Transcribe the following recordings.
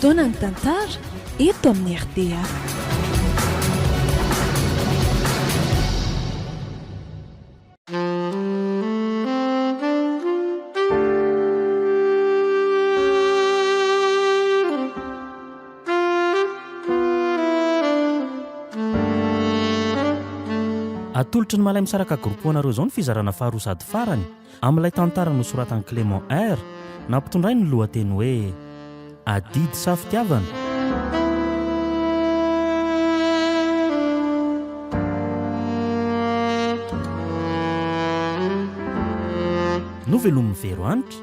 Fotoanan'ny tantara eto amin'ny rta. Atolotry ny Malaimisaraka Group ho anareo izao ny fizarana faharoa sady farany amin'ilay tantara nosoratan'i Clément R. Nampitondrainy ny lohateny hoe Adidy sa fitiavana? Novelomin'i Vero Hanitra,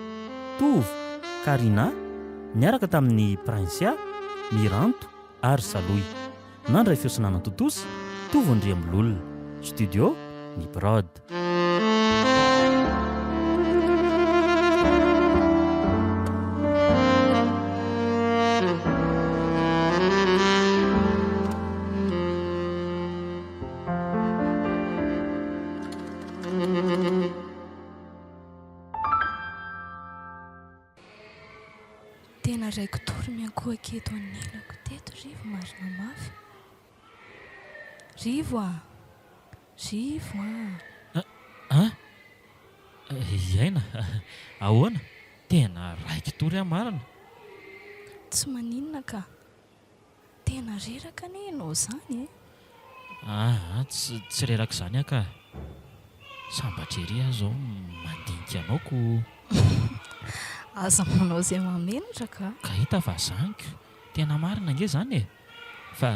Tovo, Karina, niaraka tamin'i Princia, Miranto ary Salohy. Nandray feo sy nanatontosa, Tovo Andriambololona. Studio, Ny Prod. Tena raiki-tory miankohoka eto anilako teto Rivo marina mafy. Rivo a! Rivo a! An! I Aina, ahoana? Tena raiki-tory aho marina. Tsy maninona ka. Tena reraka anie ianao izany e! Aa, tsy tsy reraka izany aho ka. Sambatra ery aho izao mandinika anao ko. Aza manao izay mahamenatra ka. Ka hita fa zany ko. Tena marina ange izany e! Fa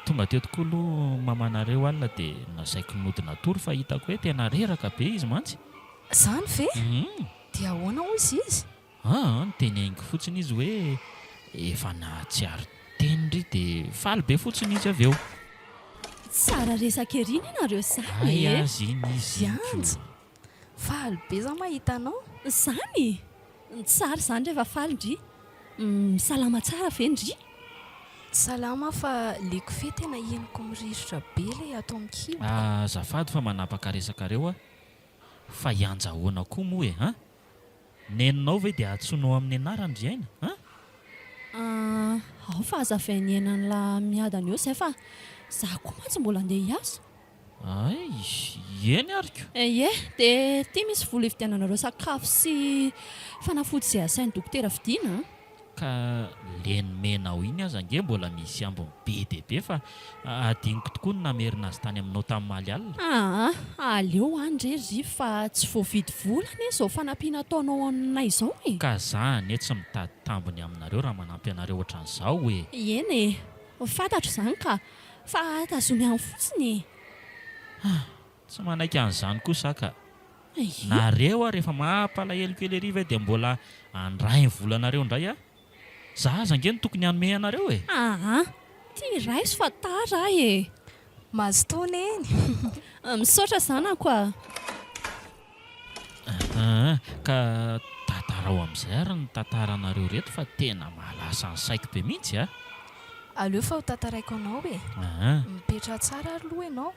tonga teo tokoa aloha mamanareo alina dia nasaiko nody natory fa hitako hoe tena reraka be izy mantsy. Izany ve? Dia ahoana hozy izy? Aa, noteneniko fotsiny izy hoe efa nahatsiaro teny ry dia faly be fotsiny izy avy eo. Tsara resaka ery anie nareo zany e! Hay aza iny izy iny ko. Ianja, faly be za mahita anao. Zany? Tsara izany rehefa faly ndry. Salama tsara ve ndry? Salama fa le kofehy tena henoko miriritra be le ato amin'ny kiboko. Azafady fa manapaka resakareo aho fa i Anja ahoana koa moa e an? Neninao ve dia antsoinao amin'ny anarany ry Aina an? Ah, ao fa hazavain'i Aina an'lah miadana eo izay fa za koa mantsy mbola andeha hiasa. Hay, eny ary ko. Ie, dia ity misy vola hividiananareo sakafo sy fanafody izay asain'ny dokotera vidiana an. Ka le nomenao iny aza ange mbola misy ambiny be dia be fa adinoko tokoa ny namerina azy tany aminao tamimaly alina. Aa, aleo any re ry fa tsy voavidy vola anie izao fanampiana ataonao aminay izao e! Ka za anie tsy mitady tambiny aminareo raha manampy anareo ohatran'izao e! Eny e, fantatro izany ka, fa tazomy any fotsiny e! Ah, tsy manaiky an'izany koa za ka! Nareo ary efa mampalahelo kely ery ve dia mbola handray ny volanareo indray aho? Za aza ange no tokony hanome anareo e! Aa! Ty raiso fa tara aho e! Mazotoa neny! Misaotra zanako a! Aa! Ka tantarao amin'izay ary ny tantaranareo ireto fa tena mahalasa ny saiko be mihitsy a! Aleo fa ho tantaraiko anao e! Aa! Mipetraha tsara ary aloha ianao.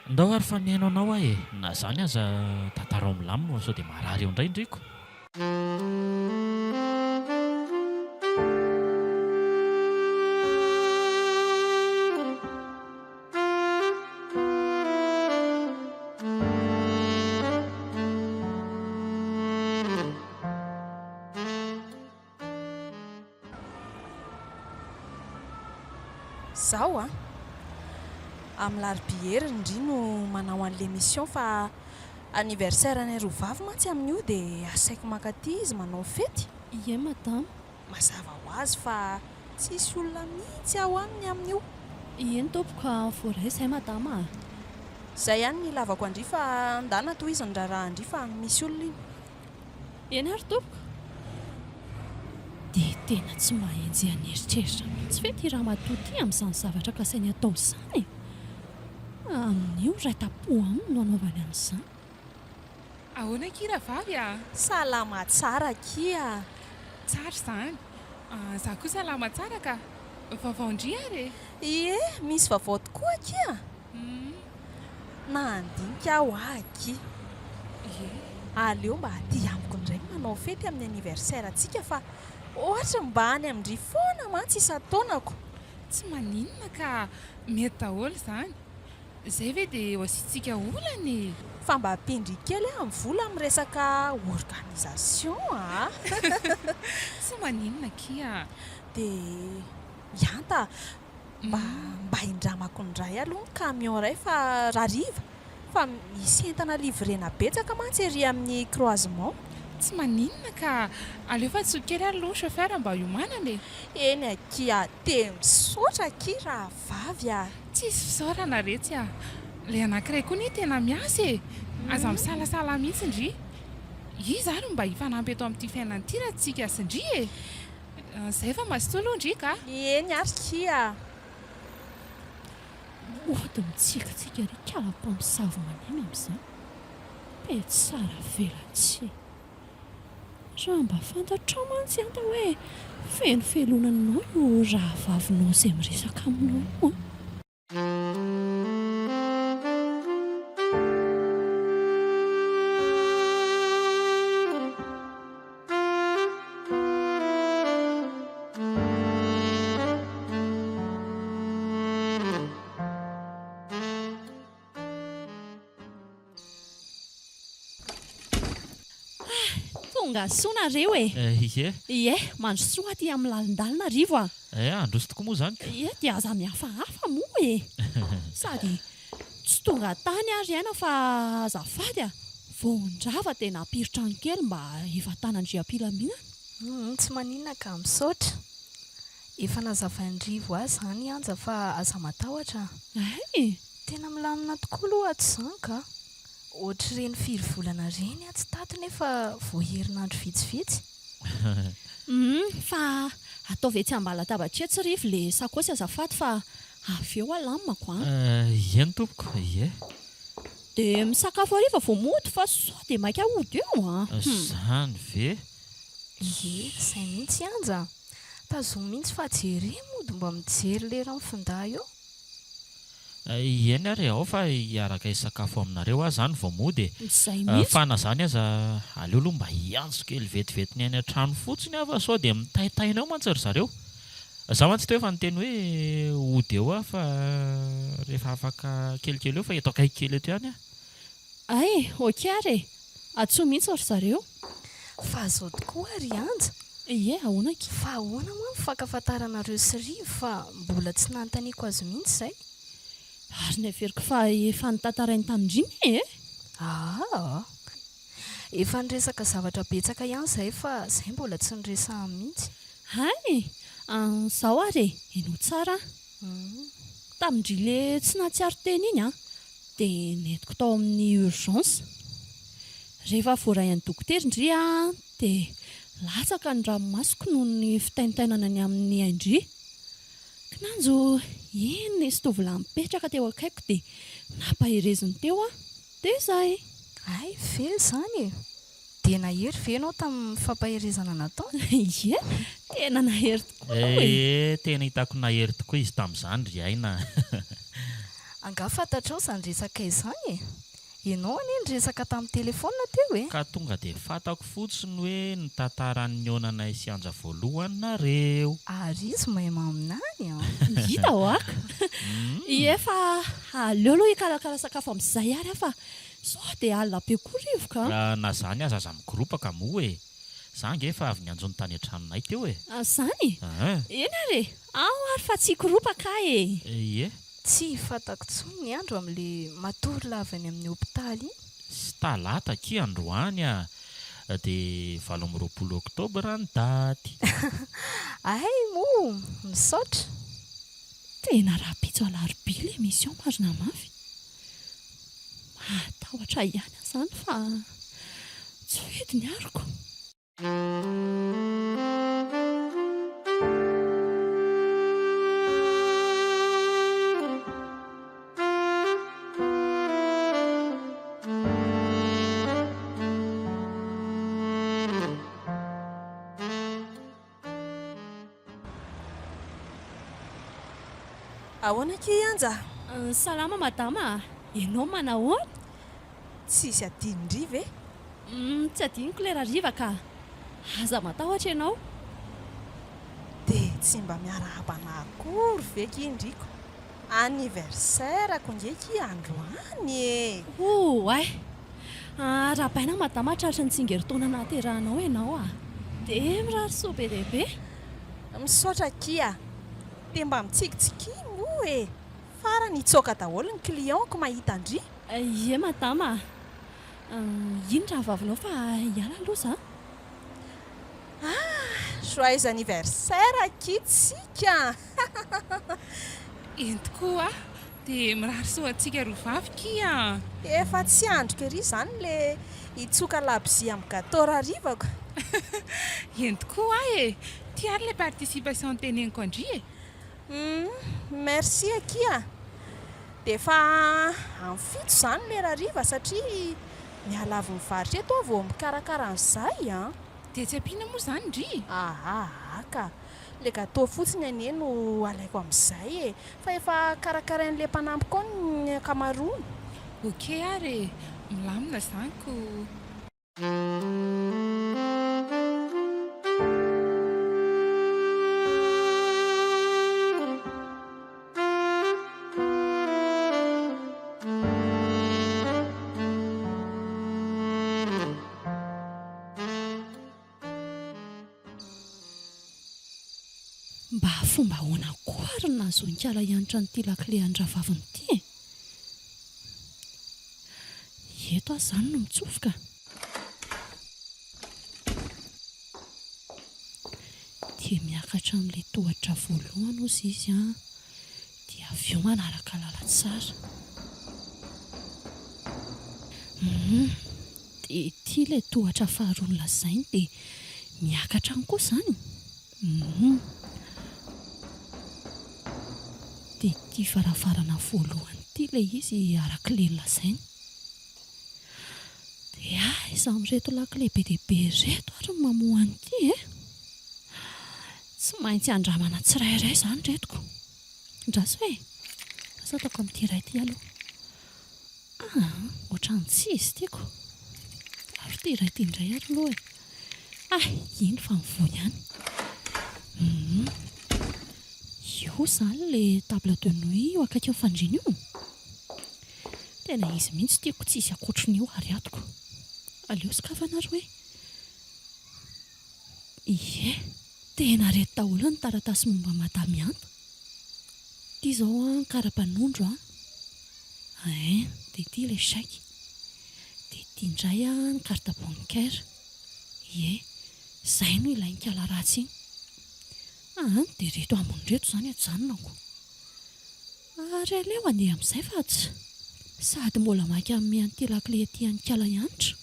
Ndao ary fa mihaino anao aho e! Na zany aza tantarao milamina fa sao dia marary eo indray ndriko. Zaho a! Amin'ny larobia heriny ndry no manao an'le mission fa anniversaire anay roa vavy mantsy amin'io dia asaiko mankaty izy manao fety. Ie madama. Mazava ho azy fa tsy hisy olona mihitsy ao aminy amin'io. Eny tompoko a, voaray izay madama a. Zay ihany ny ilavako an-dry fa ndana tohizo ny raharahan-dry fa misy olona iny. Eny ary tompoko. Dia tena tsy mahenjy an'eritreritra mihitsy ve ity ramatoa ity amin'izany zavatra kasainy atao izany e? Amin'io iray tampo aminy no anaovany an'izany. Ahoana akia rahavavy a? Salama tsara akia. Tsara izany. Za koa salama tsara ka. Vaovao ndry ary e? Ie, misy vaovao tokoa akia. Nandinika aho aky. Ie. Aleo mba aty amiko indray ny manao fety amin'ny anniversaire-ntsika fa. Ohatry ny mba any amin-dry foana mantsy isan-taonako. Tsy maninona ka, mety daholo izany. Izay ve dia ho asiantsika olana e! Fa mba ampindry kely aho ny vola amin'ny resaka organisation a! Tsy maninona akia. Dia Ihanta, mba mba hindramako indray aloha ny camion iray fa rahariva fa misy entana livrena betsaka mantsy ery amin'ny croisement. Tsy maninona ka, aleo fa antsoiko kely aloha chauffeur mba hiomanana e! Eny akia, dia misaotra akia rahavavy a! Tsisy fisaorana retsy a! Ilay anankiray koa anie tena miasa e! Aza misalasala mihitsy ndry! Iza ary no mba hifanampy eto amin'ity fiainana ity raha tsy tsika sy ndry e! Zay fa mazotoa aloha ndry ka! Eny ary kia! Mody mitsikitsiky ery kala mpamosavy maneno amin'izany. Be tsara velatsihy. Raha mba fantatrao mantsy Anta hoe feno felonanao io rahavavinao izay miresaka aminao io an! Tonga soa nareo e! Ie. Ie, mandrosoa aty amin'ny lalindalina Rivo a! Eh, handroso tokoa moa izany ko! Ie, dia aza mihafahafa moa e! Sady tsy tonga tany ary aina fa azafady a! Vao nirava dia nampiry trano kely mba hivantanan-dry am-pilaminana. Humm, tsy maninona ka, misaotra. Efa nazavain'i Rivo ahy izany Anja fa aza matahotra a! Hay! Tena milamina tokoa aloha ato izany ka! Ohatr'ireny firy volana ireny aho tsy tato nefa vao herinandro vitsivitsy. Humm fa ataovy etsy ambalatabatra etsy Rivo le sakaosy azafady fa avy eo alamako an! Eny tompoko, ie. Dia misakafo hariva vao mody fa sao dia maika hody eo an! Izany ve? Ie, izay mihitsy Anja a! Tazomy mihitsy fa jere mody mba mijery lera amin'ny finday eo. Eny ary e, ao fa hiaraka hisakafo aminareo aho izany vao mody e. Izay mihitsy. Fa na izany aza, aleo aloha mba hiantso kely vetivety ny any an-trano fotsiny aho fa sao dia mitaintaina eo mantsy ry zareo. Izaho mantsy teo efa niteny hoe hody eo aho fa rehefa afaka kelikely eo fa eto akaiky kely eto ihany aho. Hay, ok ary e! Antsoy mihitsy ry zareo. Fa zao tokoa ry Anja? Ie, ahoana akia? Fa ahoana moa ny fifankafantaranareo sy Rivo fa mbola tsy nanontaniako azy mihitsy izay? Ary neveriko fa efa notantarainy tamin-dry anie e! Aa! Efa niresaka zavatra betsaka ihany izahay fa izay mbola tsy niresahany mihitsy. Hay! Izao ary e, henoy tsara an! Tamin-dry le tsy nahatsiaro tena iny an, dia nentiko tao amin'ny urgence. Rehefa voaray an'i dokotera ndry an, dia latsaka ny ranomasoko noho ny fitaintainana ny amin'ny ain-dry. Kinanjo iny nisy tovolahy mipetraka teo akaikiko dia nampahereziny teo aho. Dia izay. Hay ve izany e! Dia nahery ve ianao tamin'ny fampaherezana nataony? Ie, tena nahery tokoa aloha e! Ee, tena hitako nahery tokoa izy tamin'izany ry Aina a! Angaha fantatrao izany resakay izany e? Ianao anie niresaka tamin'ny telefaonina teo e! Ka tonga dia fantako fotsiny hoe ny tantaran'ny nihaonanay sy Anja voalohany nareo. Ary izy mahay maminany an! Hita hoa ka! Ie fa aleo aloha hikarakara sakafo amin'izay ary aho fa sao dia alina be koa rivoka an! Na zany aza aza mikoropaka moa e! Za ange efa avy nianjony tany an-tranonay teo e! Zany? Eny ary e! Ao ary fa tsy hikoropaka aho e! Ie. Tsy fantako tsony ny andro amle matory lava any amin'ny hopitaly iny. Sy talata akia androany a! Dia 28 oktobra ny daty. Hay moa! Misaotra. Tena rahampitso alarobia le mission marina mafy. Mahatahotra ihany aho zany fa tsy fidiny aroko. Ahoana akia Anja? Salama madama a! Ianao manahoana? Tsisy adinondry ve? Humm tsy adinoko le rariva ka! Aza matahotra ianao. Dia tsy mba miarahaba anah akory ve ki ndriko? Anniversaire-ko nge ki androany e! Oay! Arahabaina madama tratry ny tsingerin-taona nahaterahanao ianao a! Dia mirary soa be dia be! Misaotra akia! Dia mba mitsikitsikia moa e! Farany hitsoaka daholo ny client-ko mahita an-dry! Ie madama a! Iny rahavavinao fa hiala aloha za. Ah! Joyeux anniversaire akia tsika! Eny tokoa ah! Dia mirary soa antsika roa vavy kia a! Efa tsy andriko ery izany le hitsoka labozia amin'ny gâteau raharivako. Eny tokoa ah e! Ty ary le participation teneniko an-dry e! Humm merci akia! Dia efa amin'ny fito izany le rahariva satria miala avy mivarotra eto aho vao mikarakara an'izay an! Dia tsy ampiana moa izany ndry? Ahaha ka! Le gâteau fotsiny anie no alaiko amin'izay e! Fa efa karakarain'le mpanampy koa ny ankamaroany. Ok ary e! Milamina izany ko! Mba fomba ahoana koa ary no nahazoan'ikala hianatra an'ity lakile an-drahavaviny ity e? Eto aho izany no mitsofoka. Dia miakatra amin'ilay tohatra voalohany hozy izy an, dia avy eo manaraka lalantsara. Humm, dia ity ilay tohatra faharoa nolazainy dia miakatra any koa izany? Humm. Dia ity varavarana voalohany ity ilay izy araka ilay nolazainy. Dia aiza amin'ireto lakile be dia be ireto ary no mamoha an'ity e? Tsy maintsy andramana tsirairay izany ireto ko. Andraso e! Lasa ataoko amin'ity iray ity aloha. Ah, ohatran'ny tsy izy ity ko. Ary ity iray ity indray ary aloha e. Hay, iny fa mivoha ihany. Hum. Io izany ilay table de nuit io akaikin'ny fandriana io? Tena izy mihitsy tiako tsisy ankoatrin'io ary atoko. Aleo sokafana ary hoe. Ie, tena reto daholo ny taratasy momba an'i Madame Ihanta. Ity izao an, kara-panondro an. Ein, dia ity ilay chèque. Dia ity indray an, ny carte bancaire. Ie, izay no ilain'i Kala ratsy iny. An, dia ireto ambiny ireto izany ajanonako. Ary aleo handeha amin'izay fa tsy sady mbola maika hanome an'ity lakile ity an'i Kala Hanitra.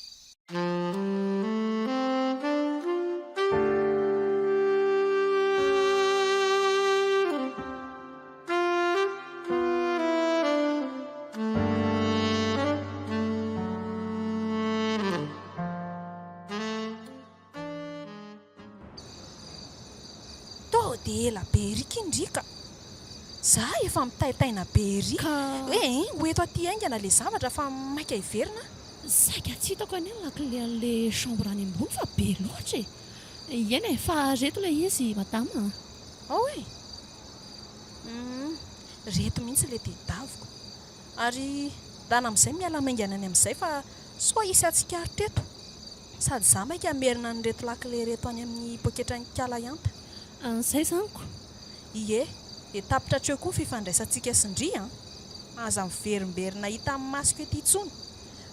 Tô dia ela be ery ky ndry ka! Za efa mitaintaina be ery hoe hein ho eto aty haingana le zavatra fa maika hiverina aho. Saika tsy hitako anie ny lakile an'le chambre any ambony fa be loatra e! Eny e, fa reto ilay izy madama a! Ao e! Humm, reto mihitsy le tedaviko. Ary ndana amin'izay miala maingana any amin'izay fa sao hisy hatsikaritra eto. Sady za maika hamerina an'ireto lakile ireto any amin'ny poketran'i Kala Ihanta. Zay zany ko. Ie, dia tapitra hatreo koa ny fifandraisantsika sy ndry an! Aza miverimberina hita amin'ny masoko ety intsony.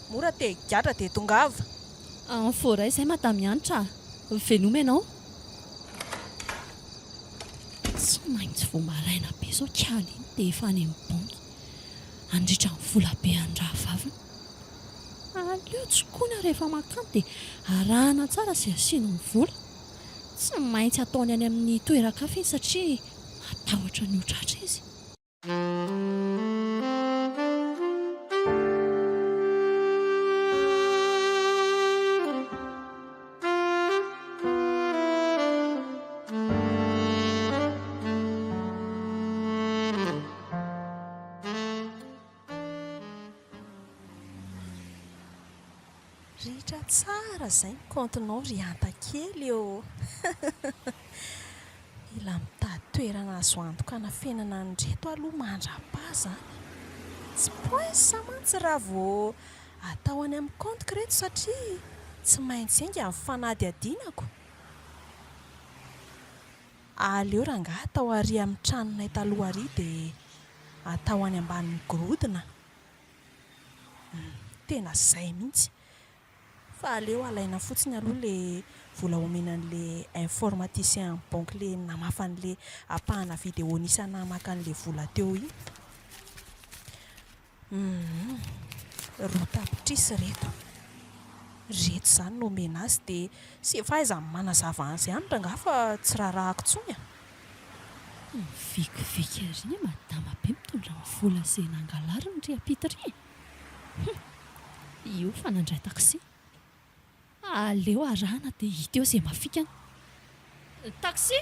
Mora te higadra dia tongava. Voaray izay Madame Hanitra a! Veloma ianao. Tsy maintsy vao maraina be izao kala iny dia efa any amin'ny banky handritra ny vola be an-drahavaviny. Aleo tsikona rehefa mankany dia arahana tsara izay asiany ny vola. Tsy maintsy ataony any amin'ny toeran-kafa iny satria matahotra ny ho tratra izy. Ritra tsara zay ny kaontinao ry Hanta kely ô! Mila mitady toerana azo antoka hanafenana an'ireto aloha mandra-paha izany. Tsy poince mantsy raha vao atao any amin'ny kaontiko ireto satria tsy maintsy enga ny fanadihadianako. Aleo rangahy atao ary amin'ny tranonay taloha ary dia atao any ambanin'ny gorodona. Tena izay mihitsy. Fa aleo alaina fotsiny aloha le vola omena an'le informaticien any banque le namafa an'le ampahana vidéo nisy anah maka an'le vola teo iny. Humm roa tapitrisa reto. Reto izany no omena azy dia ze fahaizany manazava azy ihany rangaha fa tsy raharahako intsony a. Mivikiviky ery ny madama be mitondra ny vola ze nangalariny ry ampita ry e! Hum! Io fa nandray taxi. Aleo arahana dia hita eo ze mafikany. Taxi!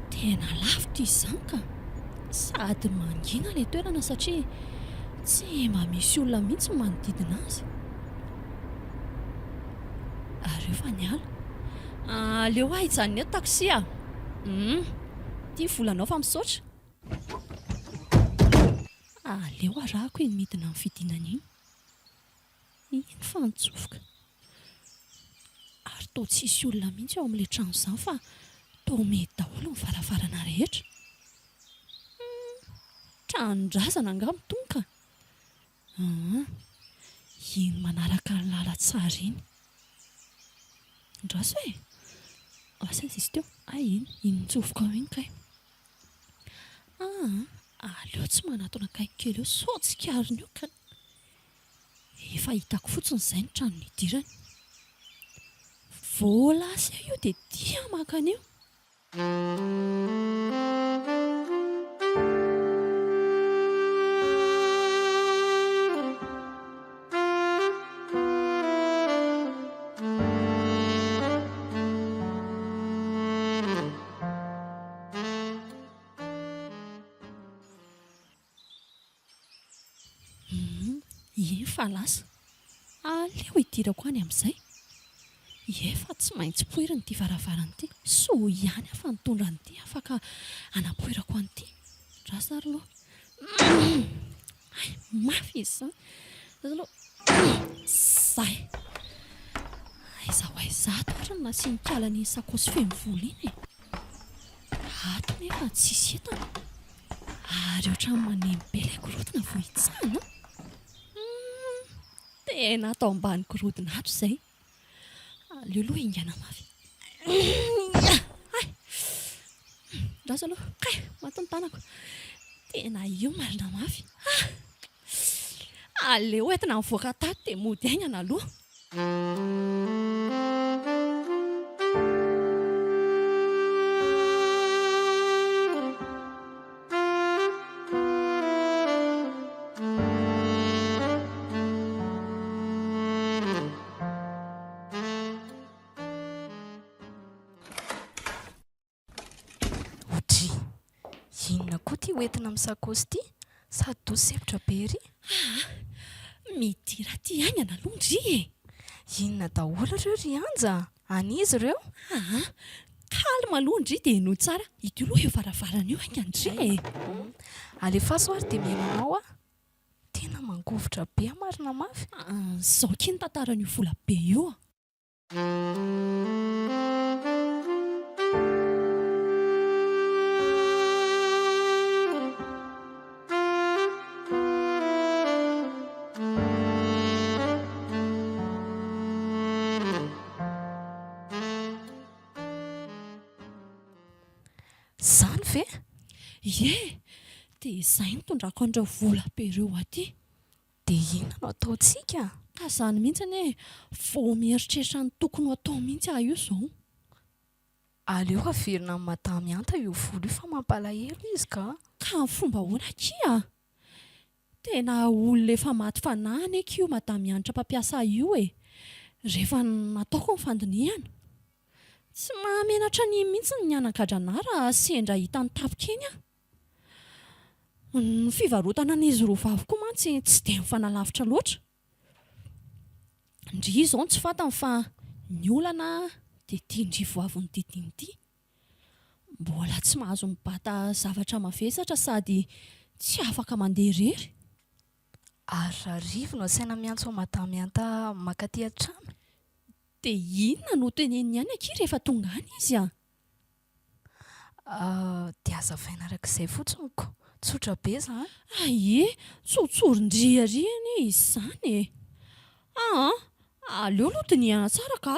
Tena lavitra izy izany ka! Sady mangina ilay toerana satria tsy mba misy olona mihitsy ny manodidina azy. Ary eo fa niala. Aleo aho hijanona eto taxi a! Hum! Ity ny volanao fa misaotra. Aleo arahako iny midina amin'ny fidinana iny. Iny fa nitsofoka. Ary toa tsisy olona mihitsy ao amin'ilay trano izany fa toa mihidy daholo ny varavarana rehetra. Humm, tranon-drazana angaha itony ka? Aa, iny manaraka ny lalantsara iny. Andraso e! Asa aiza izy teo? Hay iny, iny nitsofoka ao iny kay. Aa, aleo tsy manatona akaiky kely eo sao tsikariny eo ka. Efa hitako fotsiny izay ny trano nidirany. Vao lasa eo io dia dia maka an'io. Humm, iny fa lasa. Aleo hidirako any amin'izay. Ie fa tsy maintsy poirina ity varavarana ity. Soa ihany aho fa nitondra an'ity afaka hanapoirako an'ity. Andraso ary aloha. Humm, hay mafy izy izany. Andraso aloha. Humm, zay. Aiza ho aiza ato ary no nasian'i Kala an'iny sakaosy feno vola iny e? Ato nefa tsisy entana. Ary ohatran'ny maneno be ilay gorodona vao hitsahana an! Humm, tena ato ambany gorodona ato izay. Aleo aloha haingana mafy. Hay! Andraso aloha. Kay! Maty ny tanako. Tena io marina mafy. Ah! Aleo entina mivoaka tato dia mody haingana aloha. Odry! Inona koa ity hoentina amin'ny sakaosy ity? Sady toa sempotra be ery. Aa! Midira aty haingana aloha ndry e! Inona daholo ireo ry Anja a? An'iza ireo? Aa! Calme aloha ndry dia henoy tsara. Idio aloha io varavarana io haingana ndry e! Alefaso ary dia mihaino anao aho. Tena mangovitra be aho marina mafy. Aa! Izao akia ny tantaran'io vola be io a! Zany ve? Ie! Dia izay nitondrako an'ireo vola be ireo aty. Dia inona no ataontsika? Ka izany mihitsy anie e! Vao mieritreritra ny tokony ho atao mihitsy aho io izao. Aleo averina amin'i Madame Hanta io vola io fa mampalahelo izy ka! Ka amin'ny fomba ahoana akia? Tena olona efa maty fanahy anie akia io Madame Hanitra mpampiasa ahy io e! Rehefa nataoko ny fandinihana. Tsy mahamenatra an'i mihitsy ny hanagadra anà raha sendra hitany tampoka eny aho. Ny fivarotana an'izy roa vavy koa mantsy tsy dia mifanalavitra loatra. Ndry izao no tsy fantany fa ny olana dia ity ndry vao avy nodidiny ity. Mbola tsy mahazo mibata zavatra mavesatra sady tsy afaka mandeha irery. Ary raha Rivo no asaina miantso an'i Madame Ihanta mankaty an-trano? Dia inona no hoteneniny any akia rehefa tonga any izy a? Dia hazavaina araka izay fotsiny ko! Tsotra be izany. Aie, tsotsorin-dry ary anie izy izany e! Aa, aleo aloha dinihana tsara ka!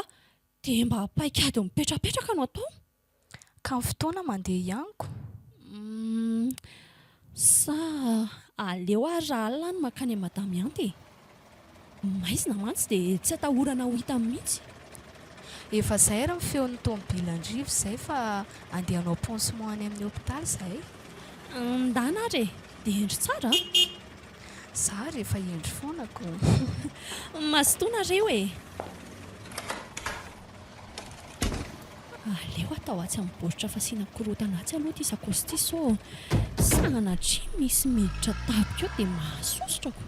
Dia mba paikady mipetrapetraka no atao. Ka ny fotoana mandeha ihany ko. Humm, sa aleo ary raha alina any mankany amin'i Madame Ihanta e! Maizina mantsy dia tsy atahorana ho hita mihitsy. Efa zay ary ny feon'ny tomobilan-dRivo izay fa andeha hanao pansement any amin'ny hopitaly izahay. Ndana ary e! Dia hendry tsara a! Za ary efa hendry foana ko. Mazotoa nareo e! Aleo atao atsy amin'ny baoritra fasiana korontana atsy aloha ity sakaosy ity sao sanatria misy miditra tampoka eo dia mahasosotra ko.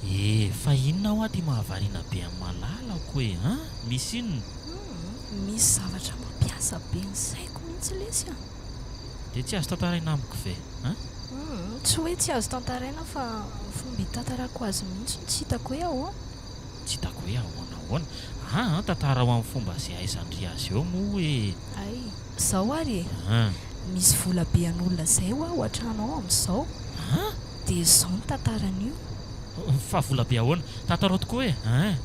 Eh, fa inona hoa ty mahavariana be an'i Malalako e, an? Misy inona? Humm, misy zavatra mampiasa be ny saiko mihitsy lesy an! Dia tsy azo tantaraina amiko ve, an? Humm, tsy hoe tsy azo tantaraina fa ny fomba hitantarako azy mihitsy no tsy hitako hoe ahoana. Tsy hitako hoe ahoana ahoana? Aa, tantarao amin'ny fomba izay ahaizan-dry azy eo moa e! Hay, Zao ary e! Misy vola be an'olona zay hoa ao an-trano ao amin'izao. Dia zao ny tantaran'io. Fa vola be ahoana? Tantarao tokoa e! Hein!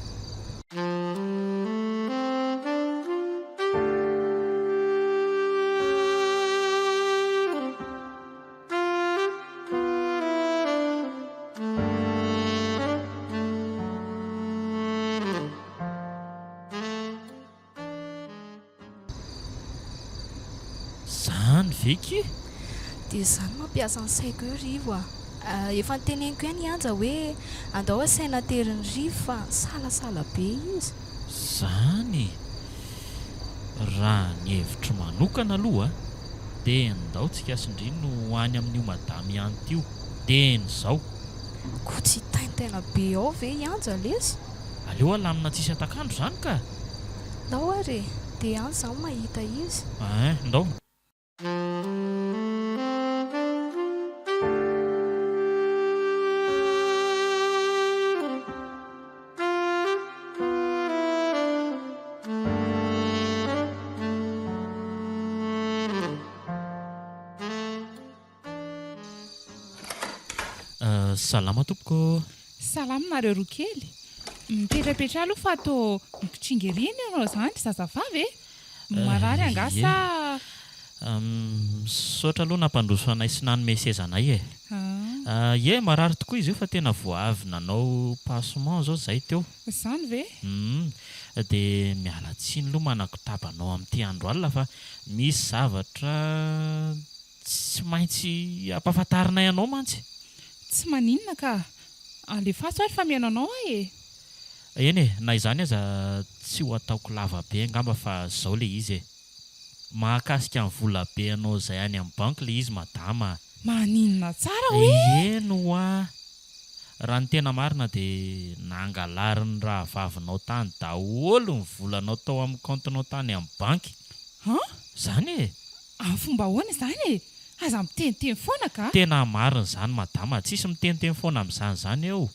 Zany ve ki? Dia izany mampiasa ny saiko eo Rivo a! Efa noteneniko ihany i Anja hoe andao asaina aterin'i Rivo fa nisalasala be izy. Zany e! Raha ny hevitro manokana aloha dia ndao tsika sy ndry no ho any amin'io madame ihany io dieny izao. Koa tsy hitaintaina be ao ve i Anja lesy? Aleo alamina tsisy atakandro izany ka! Ndao ary e! Dia any izaho mahita izy. Ein, ndao. Salama tompoko ô. Salama nareo roa kely. Mipetrapetraha aloha fa toa mikitringerina ianao izany ry zazavavy e! Marary angaha sa. Misaotra aloha nampandroso anay sy nanome seza anay e. Ie, marary tokoa izy io fa tena vao avy nanao passement izao izahay teo. Izany ve? Humm. Dia miala tsiny aloha manakotaba anao amin'ity andro alina fa misy zavatra Tsy maintsy ampahafantarinay anao mantsy. Tsy maninona ka. Alefaso ary fa mihaino anao aho e. Eny e, na izany aza tsy ho ataoko lava be angamba fa zao le izy e. Mahakasika ny vola be anao izay any amin'ny banky le izy madama a. Maninona tsara hoe? Eny hoa. Raha ny tena marina dia nangalarin'ny rahavavinao tany daholo ny volanao tao amin'ny kaontinao tany amin'ny banky. An? Izany e! Amin'ny fomba ahoana izany e? Aza miteniteny foana ka! Tena marina izany madama, tsisy miteniteny foana amin'izany izany eo.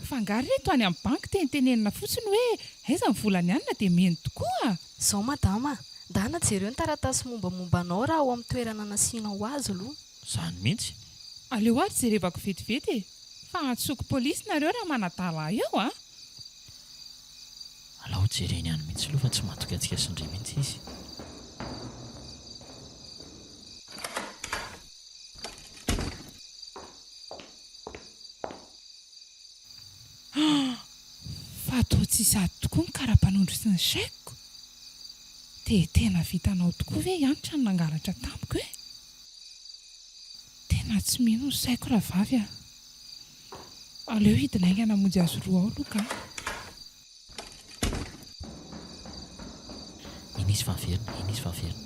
Fa angaha ry reto any amin'ny banky tenitenenina fotsiny hoe aiza ny volan'i anona dia mino tokoa? Izao madama a! Ndana jereo ny taratasy mombamomba anao raha ao amin'ny toerana nasianao azy aloha. Izany mihitsy. Aleo ary jerevako vetivety e! Fa antsoiko polisy nareo raha manadala ahy eo a! Alao jereny any mihitsy aloha fa tsy matoky antsika sy ndry mihitsy izy. karapanondro sy ny chèque-ko. Dia tena vitanao tokoa ve i Hanitra ny nangalatra tamiko e? Tena tsy mino ny saiko rahavavy a! Aleo hidina haingana hamonjy azy roa ao aloha ka! Iny izy fa miverina, iny izy fa miverina.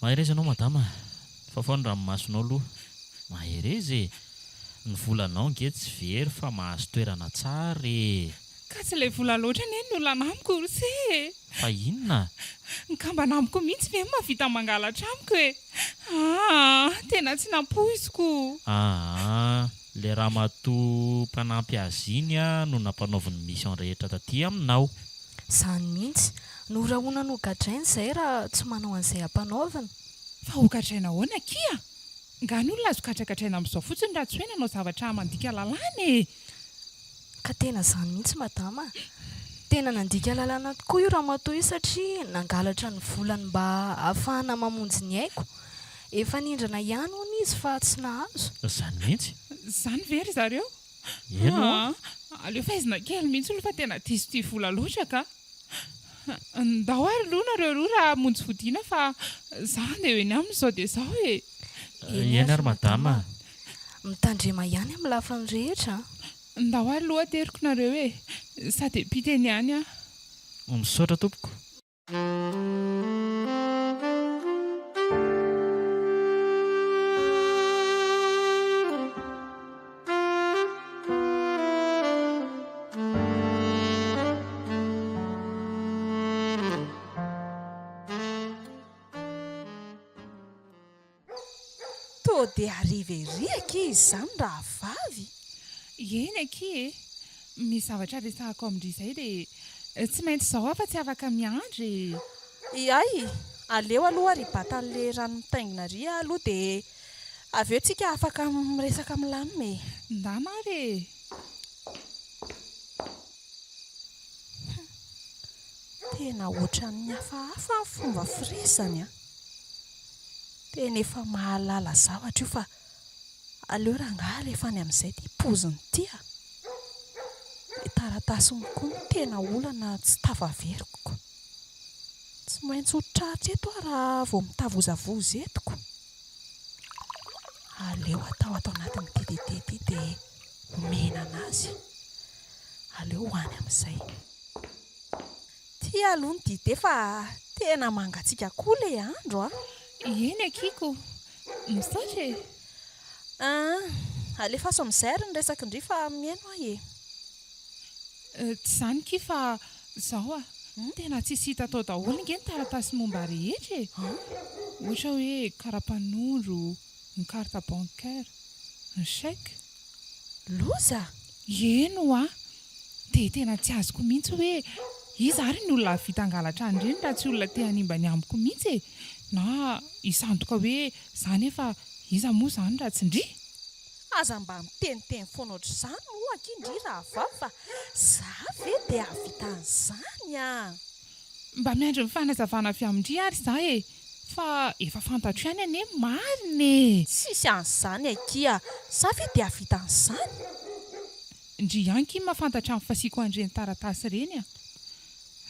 Mahereza ianao madama, fafao ny ranomasonao aloha. Mahereza e! Ny volanao nge tsy very fa mahazo toerana tsara e! Ka tsy ilay vola loatra anie no olana amiko ry se e! Fa inona? Ny kambana amiko mihitsy ve no mahavita mangalatra amiko e! Aa! Tena tsy nampoiziko! Aa! Ilay ramatoa mpanampy azy iny no nampanaoviny ny mission rehetra taty aminao. Izany mihitsy. Norahonany ho gadraina izay raha tsy manao an'izay ampanaovina. Fa ho gadraina ahoana akia? Nga ny olona azo gadragadraina amin'izao fotsiny raha tsy hoe nanao zavatra mandika lalàna e! Ka tena izany mihitsy madama a! Tena nandika lalàna tokoa io ramatoa io satria nangalatra ny volany mba hahafahana mamonjy ny aiko. Efa nindrana ihany hono izy fa tsy nahazo. Izany mihitsy. Izany ve ry zareo? Eny ho'a. Aleo faizina kely mihitsy aloha fa tena diso tia vola loatra ka! Ndao ary aloha nareo roa raha hamonjy fodiana fa za handeha ho eny aminy izao dia izao e! Eny ary madama a! Mitandrema ihany amin'ny lafiny rehetra a! Ndao ary aloha ateriko nareo e! Sady mpita eny ihany aho. Misaotra tompoko. Toa dia hariva ery akia izany rahavavy? Eny akia e! Misy zavatra resahako amin-dry izay dia tsy maintsy izao aho fa tsy afaka miandry e! Iay, aleo aloha ary hibata an'ilay rano mitaingina ary aho aloha dia avy eo tsika afaka miresaka milamina e! Ndana ary e! Hum, tena ohatran'ny hafahafa ny fomba firesany an! Tena efa mahalala zavatra io fa aleo rangahy alefa any amin'izay ity poziny ity a! Ilay taratasiny koa no tena olana tsy tafaveriko. Tsy maintsy ho tratra eto aho raha vao mitavozavoza eto ko. Aleo atao ato anatin'ity dite ity dia omena an'azy. Aleo ho any amin'izay. Ty aloha ny dite fa tena mangatsiaka koa le andro a! Eny akia ko! Misaotra e! Aa! Alefaso amin'izay ary ny resak'i ndry fa mihaino aho e! Tsy izany kia fa izao a! Tena tsisy hita tao daholo nge ny taratasy momba rehetra e! Ohatra hoe karapanondro, ny carte bancaire, ny chèque. Loza! Eny hoa! Dia tena tsy azoko mihitsy hoe iza ary ny olona hahavita hangalatra an'ireny raha tsy olona te hanimba ny amiko mihitsy e! Na hisandoka hoe za nefa iza moa izany raha tsy ndry? Aza mba miteniteny foana ohatr'izany moa akia ndry rahavavy fa za ve dia hahavita an'izany an! Mba miandry ny fanazavana avy amin-dry ary za e! Fa efa fantatro ihany anie ny marina e! Tsisy an'izany akia! Za ve dia hahavita an'izany? Ndry ihany ki mahafantatra ny fasiako an'ireny taratasy ireny a!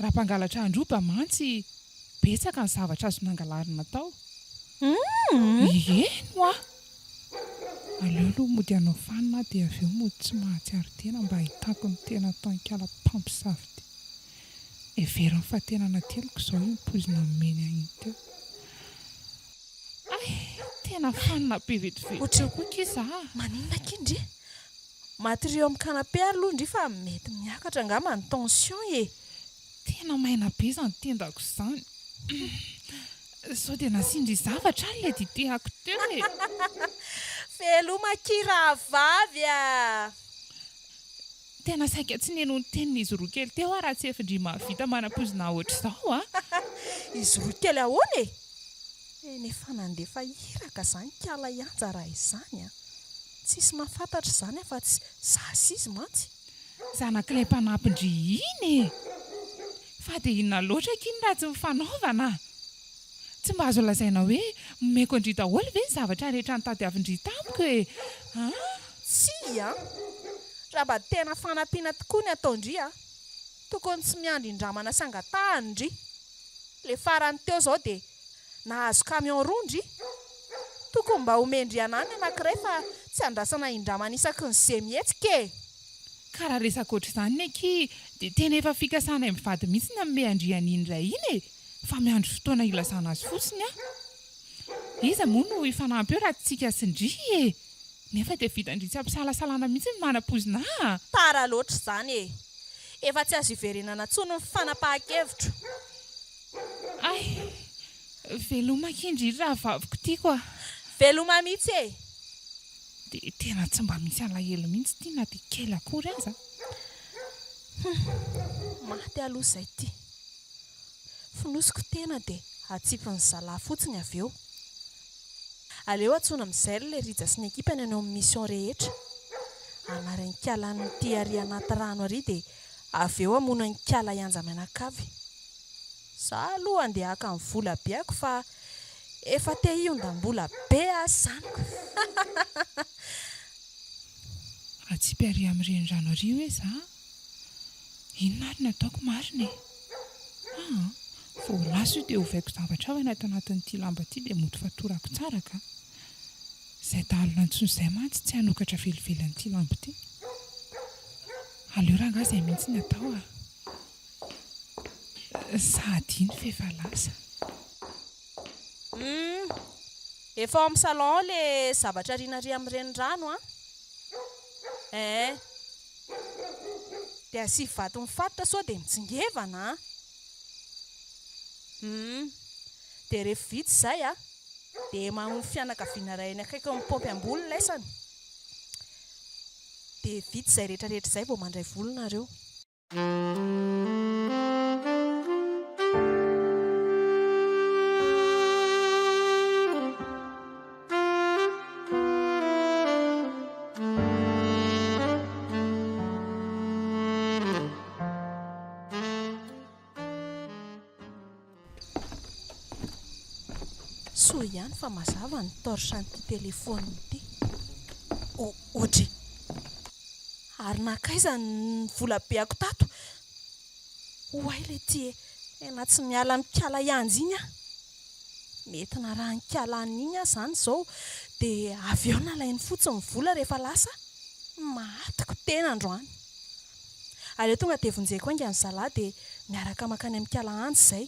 Raha mpangalatra handroba mantsy betsaka ny zavatra azo nangalarina tao. Eny hoa! Aleo aloha mody hanao fanina aho dia avy eo mody tsy mahatsiaro tena mba hahitako ny tena ataon'ikala mpamosavy ity. Heveriny fa tena nateliko izao iny poizina nomeny ahy iny teo. Hay! Tena fanina be vetivety teo koa akia za a! Maninona akia ndry? Matoria eo amin'ny canapé ary aloha ndry fa mety miakatra angamba ny tension e! Tena maina be izany tendako izany. Sao dia nasian-dry zavatra ary ilay dite ako teo e! Veloma akia rahavavy a! Tena saika tsy nino ny tenin'izy roa kely teo aho raha tsy efa ndry mahavita manampoizina ahy ohatr'izao a! Izy roa kely ahoana e? Eny efa nandefa iraka izany kala i Anja raha izany a! Tsisy mahafantatra izany afa-tsy za sy izy mantsy. Zanak'ilay mpanampy ndry iny e! Fa dia inona loatra akia ny ratsy nifanaovana a! Tsy mba azo lazaina hoe nomeko an-dry daholo ve ny zavatra rehetra notadiavin-dry tamiko e! An! Tsia an! Raha mba tena fanampiana tokoa ny ataon-dry a! Tokony tsy miandry indramana sy angatahany ndry. Le farany teo zao dia nahazo camion roa ndry. Tokony mba omen-dry anah ny anakiray fa tsy andrasana indramana isaky ny ze mihetsika e! Ka raha resaka ohatr'izany ny akia dia tena efa fikasanay mivady mihitsy ny hanome an-dry an'iny iray iny e! Fa miandry fotoana hilazana azy fotsiny aho. Iza moa no hifanampy eo raha tsy tsika sy ndry e! Nefa dia vitan-dry tsy ampisalasalana mihitsy ny manapoizina ahy a! Tara loatra izany e! Efa tsy azo iverenana intsony ny fanapahan-kevitro. Hay! Veloma akia ndry ry rahavaviko tiako a! Veloma mihitsy e! Dia tena tsy mba misy alahelo mihitsy ity na dia kely akory aza. Hum! Maty aloha izay ity. Fonosiko tena dia atsipin'ny zalahy fotsiny avy eo. Aleo antsoina amin'izay ry le Rija sy ny ekipany any amin'ny mission rehetra. Hanary an'ikala an'ity ary anaty rano ary dia avy eo hamono an'ikala hianja mianakavy. Za aloha andeha haka ny vola beako fa efa te hiondam-bola be aho izany. Atsipy ary amin'ny renirano ary hoe za? Inona ary ny ataoko marina e? Aa, vao lasa io dia ovaiko zavatra havana ato anatin'ity lamba ity dia mody fatorako tsara ka. Izay dahalo nantsoina izay mantsy tsy hanokatra velively an'ity lamba ity. Aleo rangahy izay mihitsy ny atao a. Sady iny f'efa lasa. Humm! Efa ao amin'ny salon ao le zavatra ariana ary amin'ny renirano an! Eeh! Dia asio vato mifatotra sao dia mitsingevana an! Humm! Dia rehefa vita izay an! Dia mamono fianakaviana iray eny akaikin'ny paompy ambony laisany. Dia vita izay rehetra rehetra izay vao mandray vola nareo. Soa ihany fa mazava ny torche an'ity telephone ity. O, ohatry. Ary nankaiza ny vola beako tato? Oay letia e, tena tsy miala amin'i kala Ianjy iny aho. Mety narahin'i kala an'iny aho izany izao dia avy eo nalainy fotsiny ny vola rehefa lasa. Matiko tena androany. Aleo tonga dia vonjeko haingana ny zalahy dia miaraka mankany amin'i kala Anjy izay.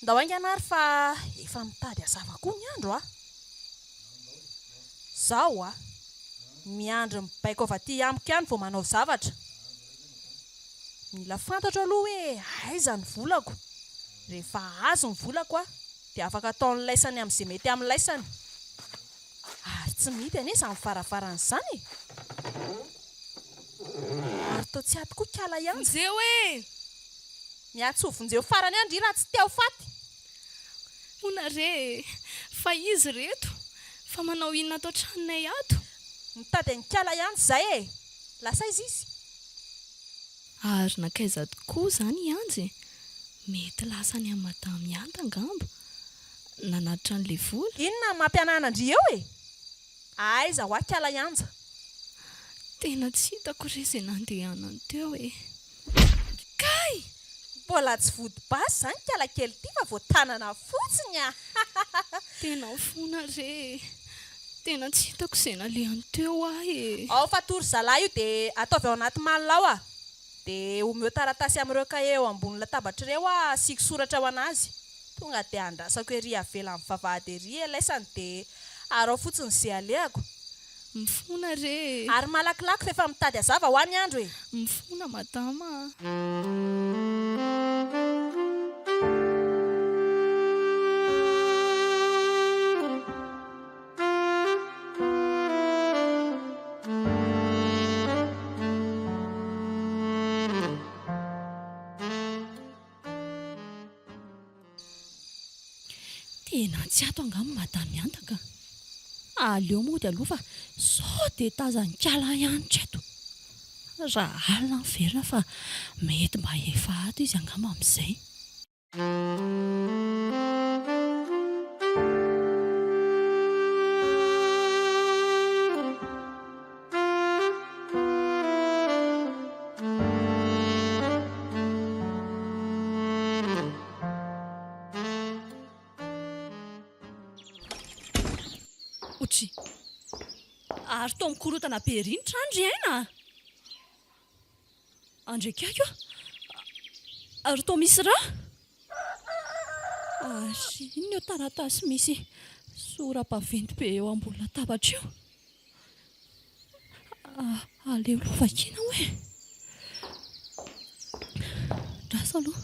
Ndao haingana ary fa efa mitady hazava koa ny andro a! Zao a! Miandry ny baiko avy aty amiko ihany vao manao zavatra. Mila fantatro aloha hoe aiza ny volako. Rehefa azo ny volako aho dia afaka ataony laisany amin'izay mety amin'ny laisany. Ary tsy mihidy anie izany varavarana izany e! Ary toa tsy ato koa kala ihany. Vonjeo e! Miantso vonjeo farany eo ndry raha tsy te ho faty. Hoana re e! Fa izy reto? Fa manao inona ato an-tranonay ato? Mitady an'i kala ihany izay e! Lasa aiza izy? Ary nankaiza tokoa izany i Anjy e? Mety lasa any amin'i Madame Mianta angamba. Nanatitra an'ilay vola. Inona no mampianana an-dry eo e? Aiza hoa kala Ianja? Tena tsy hitako re izay nandehanany teo e! Kay! Mbola tsy vody basy izany kala kely ity fa vao tanana fotsiny a! Tena fona re e! Tena tsy hitako izay nalehany teo aho e! Ao fa tory zalahy io dia ataovy ao anaty malle ao a! Dia omeo taratasy amin'ireo kahie eo ambony latabatra ireo aho asiako soratra ho an'azy. Tonga dia andrasako ery avelan'ny vavahady ery elaisany dia araho fotsiny ze alehako. Mifona re e! Ary malakilaky fa efa mitady hazava hoa ny andro e! Mifona madama a! Tena tsy ato angamba Madame Mianta ka. Aleo mody aloha fa sao dia tazan'ikala ihany treto. Raha alina miverina fa mety mba efa ato izy angamba amin'izay. Otri. Ary toa mikorontana be ery ny trano ry Aina a! Andriakaiky a! Ary toa misy rà? Ary inona io taratasy misy sora-baventy be eo ambony latabatra io? Aleo aloha vakiana hoe. Andraso aloha.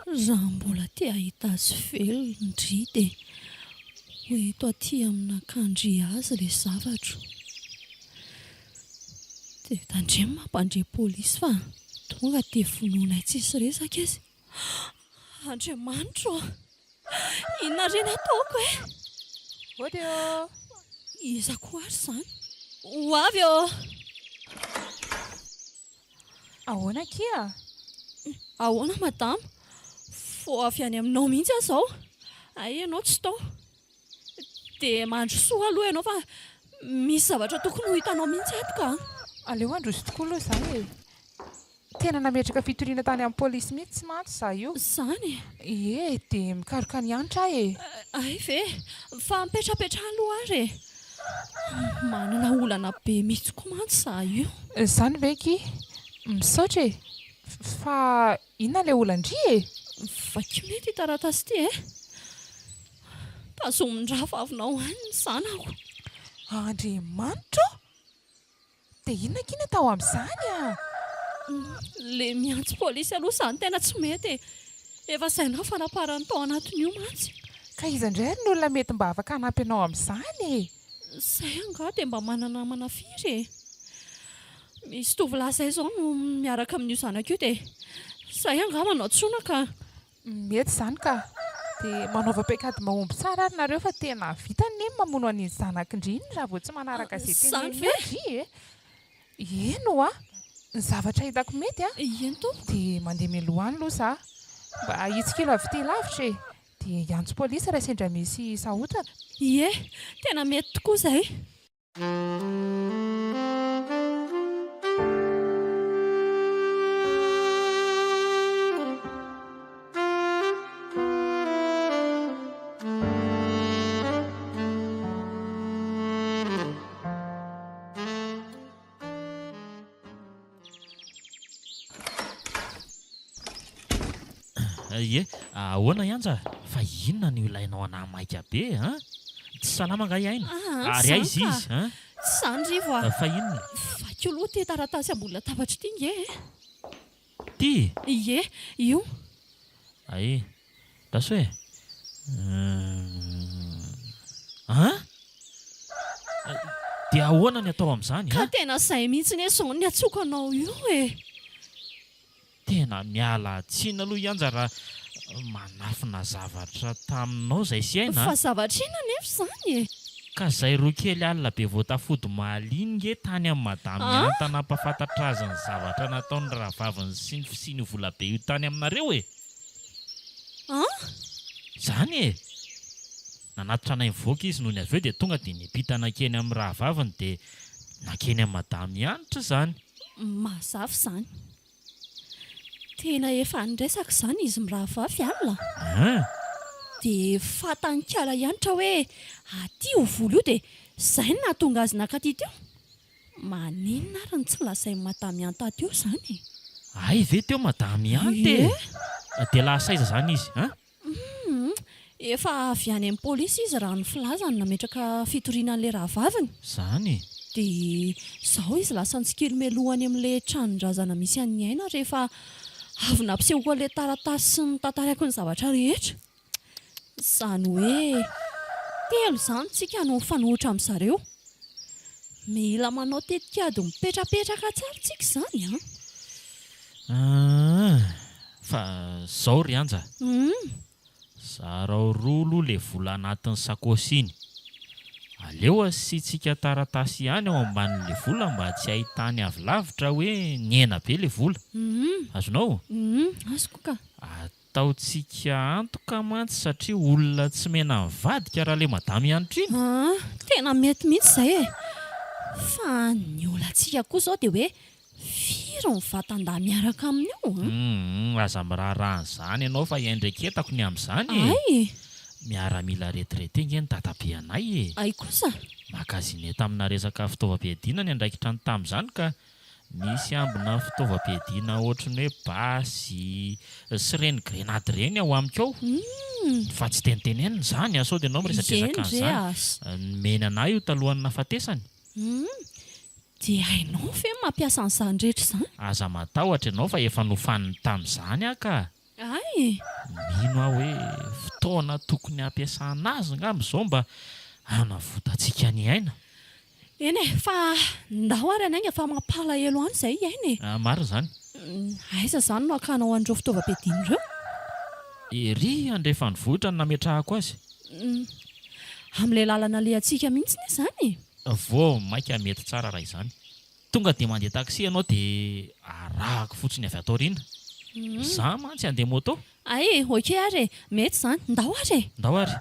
Raha mbola te hahita azy velona ndry dia ho eto aty amin'ny nakandry azy ilay zavatro. Dia tandremo mampandre polisy fa tonga dia vonoinay tsisy resaka izy. Andriamanitro ô! Inona re ny ataoko e? Hody ô! Iza koa ary izany? Ho avy ô! Ahoana akia? Ahoana madama? Vao avy any aminao mihitsy aho izao. Hay ianao tsy tao. Dia mandrosoa aloha ianao fa misy zavatra tokony ho hitanao mihitsy ato ka. Aleo handroso tokoa aloha izaho e! Tena nametraka fitoriana tany amin'ny polisy mihitsy mantsy izaho io. Izany e? Ie, dia mikaroka an'i Hanitra aho e. Hay ve? Fa mipetrapetraha aloha ary e. Manana olana be mihitsy koa mantsy izaho io. Izany ve akia? Misaotra e. Fa inona ilay olan-dry e? Vakio anie ity taratasy ity e. Tazomin'ny rahavavinao any ny zanako. Andriamanitra ô! Dia inona akia ny atao amin'izany a? Le miantso polisy aloha izany tena tsy mety e! Efa izay nafanaparany tao anatin'io mantsy. Ka iza indray ary ny olona mety mba afaka hanampy anao amin'izany e? Izay angaha dia mba mana-namana firy e? Misy tovolahy izay izao no miaraka amin'io zanako io dia izay angamba no antsoina ka. Mety izany ka. Dia manaova paikady mahomby tsara ary nareo fa tena vitany ne ny mamono an'iny zanak'ndry iny raha vao tsy manaraka izay teneniny eo ndry e. Eny hoa. Ny zavatra hitako mety a. Eny tompoko. Dia mandeha mialoha any aloha za. Mba hitsikilo avy ety lavitra e. Dia hiantso polisy raha sendra misy sahotana. Ie, tena mety tokoa izay. Ie, ahoana i Anja? Fa inona no ilainao anah maika be an? Tsy salama angaha i Aina? Aa, Ary tsy aiza izany ka. izy an? Tsy izany Rivo a. Fa inona? Vakio aloha ity taratasy ambony latabatra ity nge e. Ity? Ie, io. Ay, andraso e. An? Dia ahoana ny atao amin'izany Ka an? tena izay mihitsy anie izao no niantsoako anao io e. Tena miala tsiny aloha i Anja raha manafina zavatra taminao izay sy Aina Fa a! zavatra inona anefa izany e? Ka zay roa kely alina be voatafody omaly iny nge tany amin'i Madame Ah! Hanta nampafantatra azy ny zavatra nataon'ny rahavaviny sy ny fisian'io volabe io tany aminareo e! Ah! Izany e! Nanatitra anay nivoaka izy nony avy eo dia tonga dia niampita nankeny amin'ny rahavaviny dia nankeny amin'i Madame Hanitra izany. Mazava izany. Tena efa niresaka izany izy mirahavavy alina. Hein! Dia fantan'i Kala Hanitra hoe aty io vola io dia izay no nahatonga azy nakaty teo. Maninona ary no tsy lazain'i Madame Hanta teo izany e? Hay ve teo Madame Hanta e? Dia lasa aiza izany izy hein? Humm, efa avy any amin'ny polisy izy raha ny filazany nametraka fitoriana an'ilay rahavaviny. Izany e! Dia izao izy lasa nitsikilo mialoha any amin'ilay tranon-drazana misy an'i Aina rehefa avy nampisehoako an'ilay taratasy sy notantaraiko ny zavatra rehetra. Izany hoe telo izany tsika no mifanohitra amin-dry zareo. Mila manao tetikady mipetrapetraka tsara tsika izany an! Aa! Fa zao ry Anja, Humm. Zarao roa aloha le vola anatin'ny sakaosy iny. Aleo asiantsika taratasy ihany ao ambanin'le vola mba tsy hahitany avy lavitra hoe nihena be le vola. Azonao? Humm, azoko ka. Ataontsika antoka mantsy satria olona tsy mena mivadika raha le madama Hanitra iny. Aa, tena mety mihitsy izay e! Fa ny olantsika koa izao dia hoe firy ny vatan-dahy miaraka aminy ao an? Humm, aza miraharaha an'izany ianao fa iandreketako ny amin'izany e! Hay! Miaramila retraité nge ny dadabe anay e! Hay kosa! Magasinier tamina resaka fitaovam-piadiana ny andraikitrany tamin'izany ka Misy ambina fitaovam-piadiana ohatry ny hoe basy sy ireny grenady ireny ao amiko ao. Fa tsy tenitenenina izany an, sao dia ianao miresadresaka an'izany. Nomeny an'ahy io talohan'ny nahafatesany. Dia hainao ve ny mampiasa an'izany rehetra izany? Aza matahotra ianao fa efa nofaniny tamin'izany aho ka. Hay! Mino aho hoe fotoana tokony hampiasana azy angamba izao mba hanavotantsika ny aina. Eny e, fa ndao ary hanainga fa mampalahelo any izay hiaina e! Ah, marina izany. Aiza izany no hakanao an'ireo fitaovam-piadiana ireo? Ery andrefan'ny vohitra no nametrahako azy. Amin'ilay lalana alehantsika mihitsy anie izany e! Vao mainka mety tsara raha izany. Tonga dia mandeha taxi ianao dia arahako fotsiny avy ato aoriana. Za mantsy handeha moto. Hay, ok ary e! Mety izany. Ndao ary e! Ndao ary.